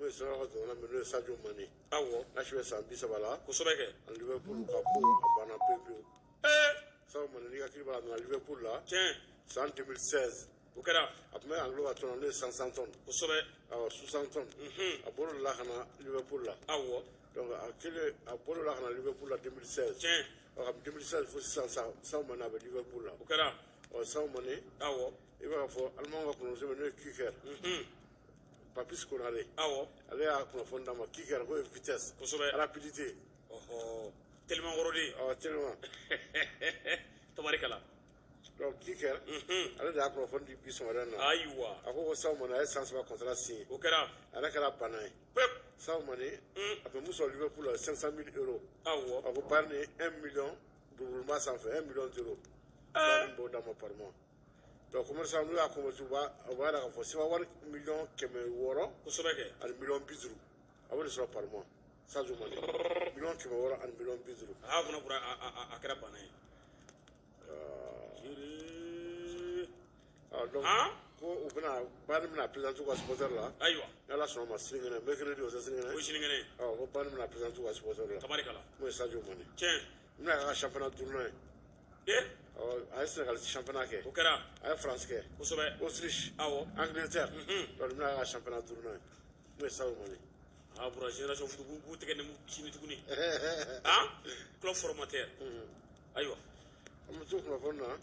ye Sénégal ka jamana min, n'o ye Sadio Mané. N'a si bɛ san 30 la. Kosɛbɛ kɛ. Ani Liverpool ka ko a banna pewu pewu. Sadio Mané, n'i hakili b'a la, a nana Liverpool la san 2016. O kɛra. A tun bɛ Anglais ka tɔn na, n'o ye Southampton. Awɔ, Southampton. A bɔr'o la ka na Liverpool la. Donc a kɛlen, a bɔr'o la ka na Liverpool la 2016. Ɔ, kabini 2016 fo sisan sa, Sadio Mané a bɛ Liverpool la. O kɛra. Ɔ, Sadio Mané, i b'a fɔ Allemagne ka kunnafoni sɛbɛn, n'o ye Kicker. Papis Konare. Ale y'a kunnafoni d'a ma Kicker k'o ye vitesse. Rapidité. Ɔhɔ, teliman kɔrɔden. Ɔ, teliman. Tabarikala. Donc Kicker, ale de y'a kunnafoni di bi sɔgɔmada in na. A ko Sadio Mané a ye san 3 contrat signé. O kɛra. A yɛrɛ kɛra bana ye. Sadio Mané, a bɛ mun sɔrɔ Liverpool la, 500 000 euros. A ko Bayern ye 1 million buruburu sanfɛ, 1 million d'euros. Bayern b'o d'a ma par mois. Donc commerçant n'u y'a converti, u b'a yira k'a fɔ CFA wari miliyɔn 600 Kosɛbɛ kɛ. ani miliyɔn 50, a b'o de sɔrɔ par mois. Sadio Mané, miliyɔn 600 ani miliyɔn 50. A fana bɔra, a kɛra bana ye. Ah, donc ko u bɛna, Bayern bɛna présenter u ka supporter la. Ni Ala sɔnna ma, sinikɛnɛ, mercredi, o tɛ sinikɛnɛ? O ye sinikɛnɛ ye. Ɔ, ko Bayern bɛna présenter u ka supporter la. Tabarikala. N'o ye Sadio Mané. N bɛna k'a ka championnat duurunan ye. Ɔ, a ye Sénégal championnat kɛ. O kɛra. A ye France kɛ. Autriche. Angleterre. Donc n bɛna k'a ka championnat duurunan ye. N'o ye Sadio Mané. A bɔra Génération Foot b'u tɛgɛ ni sini tuguni. Han, club formateur. Ayiwa. An bɛ to kunnafoni na.